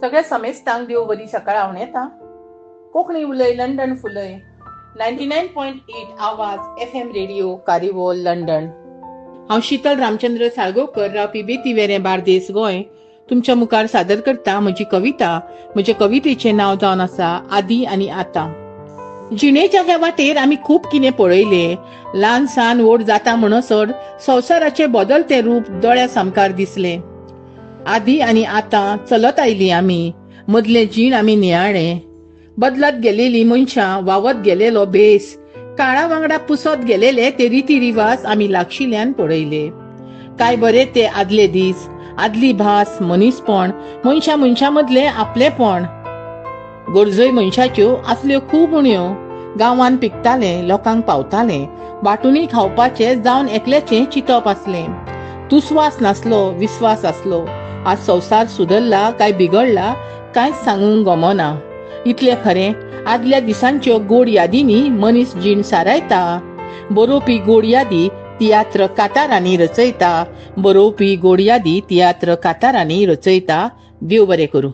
सगळ्या समेस्तांक देव बरी सकाळ आवणेता. कोंकणी उलय लंडन फुलय. 99.8 आवाज FM radio Karivol London. हांव शीतल रामचंद्र साळगांवकर, रावपी बेती वेरें, बार्देस, गोंय. तुमच्या मुखार सादर करता म्हजी कविता. म्हजे कवितेचें नांव जावन आसा आदी आनी आतां. जिणेच्या ह्या वाटेर आमी खूब कितें पळयलें. ल्हान सान व्हड जाता म्हणसर संवसाराचें बदलतें रूप दोळ्या सामकार दिसलें. आदी आनी आतां चलत आयली आमी, मदलें जीण आमी नियाळ्ळें. बदलत गेलेली मनशां, वावत गेलेलो भेस, काळा वांगडा पुसत गेलेले ते रिती रिवाज आमी लागशिल्ल्यान पळयले. काय बरे ते आदले दीस, आदली भास, मनीसपण, मनशां मनशां मदलें आपलेपण. गरजोय मनशाच्यो आसल्यो खूब उण्यो. गांवान पिकतालें, लोकांक पावतालें, वांटूनय खावपाचें जावन एकल्याचें चिंतप आसलें. दुस्वास नासलो, विस्वास आसलो. आज संवसार सुदरला काय बिगडला कांयच सांगूंक गमना. इतलें खरें, आदल्या दिसांच्यो गोड यादींनी मनीस जीण सारायता. बरोवपी गोड यादी तियात्र कातारांनी रचयता. बरोवपी गोड यादी तियात्र कातारांनी रचयता. देव बरें करूं.